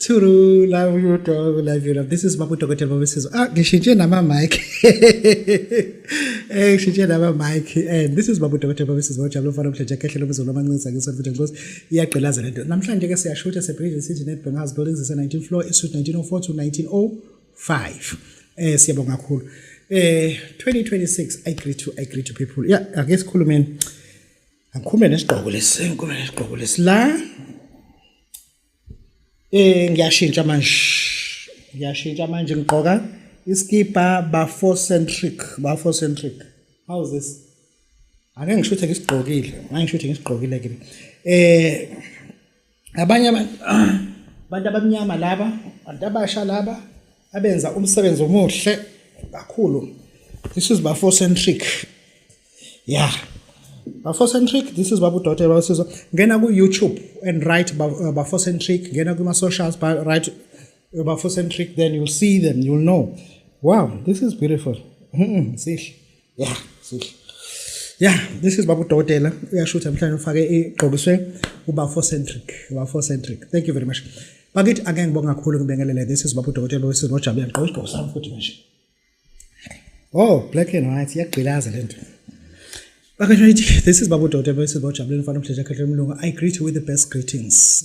Thuru, love you dog, love you, love. This is Babu Dokotela Babesizwe. Ah, ngishintshe nama mic. Ngishintshe nama mic. And this is Babu Dokotela Babesizwe. Ojabula umfana omhle nje kehle lomzulu amancinza ngisho futhi nkosi iyagqilaza lento. Namhlanje ke siyashutha se-Bridge City Nedbank House Buildings ise 19th floor, suite 1904 to 1905. Siyabonga kakhulu. 2026, I greet to people. Yeah, ake sikhulumeni. Angikhulume nesigqoko lesi, ngikhulume nesigqoko lesi la. Ngiyashintsha manje. Ngiyashintsha manje, ngigqoka iskipa Bafocentric, Bafocentric. How is this? Ake ngishuthe ngisigqokile. Ake ngishuthe ngisigqokile ke. Abanye abantu abamnyama laba, abantu abasha laba abenza umsebenzi omuhle kakhulu. This is Bafocentric. Yeah. Bafocentric, this is Babu Dokotela Babesizwe. Ngena ku YouTube and write Bafocentric, ngena kuma socials, write Bafocentric, then you'll see them, you'll know. Wow, this is beautiful. Sihle. Yeah, sihle. Yeah, this is Babu Dokotela. Uyashutha namhlanje, ufake igqokiswe uBafocentric. Bafocentric. Thank you very much. Bakithi, ake ngibonga kakhulu, ngibingelele. This is Babu Dokotela Babesizwe ngojabula ngigqoke isigqoko sami futhi manje. Oh, black and white, iyagqilaza lento. Bakithi, this is Babu Dokotela Babesizwe ngojabula umfana omhle nje umlungu. I greet you with the best greetings.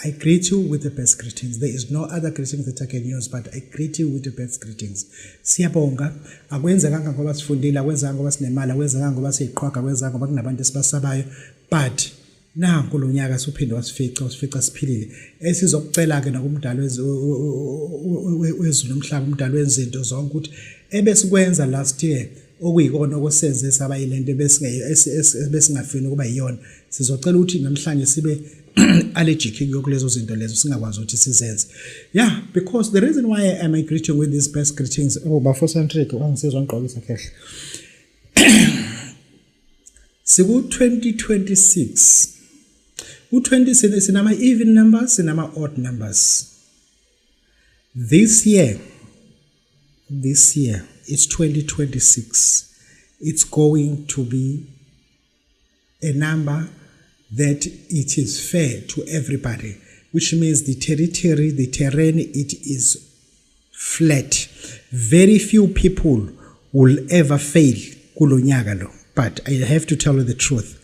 I greet you with the best greetings. There is no other greetings that I can use, but I greet you with the best greetings. Siyabonga. Akwenzekanga ngoba sifundile, akwenzekanga ngoba sinemali, akwenzekanga ngoba siyiqhwaga, akwenzekanga ngoba kunabantu esibasabayo. But nanku lo nyaka suphinde wasifica, wasifica siphilile. Esizokucela ke nakumdali wezulu nomhlaba, umdali wezinto zonke, ukuthi ebesikwenza last year okuyikona okusenze saba yilento besingafuni ukuba yiyona, sizocela ukuthi namhlanje sibe allergic kulezo zinto lezo, singakwazi ukuthi sizenze. Yeah, because the reason why I am greeting with these best greetings, oh, Bafocentric wangisizwa ngigqokisa kehle, siku 2026, u20 sinama even numbers, sinama odd numbers. This year it's 2026. It's going to be a number that it is fair to everybody, which means the territory, the terrain, it is flat. Very few people will ever fail kulo nyaka lo. But I have to tell you the truth,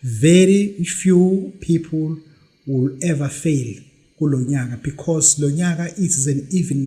very few people will ever fail kulo nyaka because lo nyaka is an even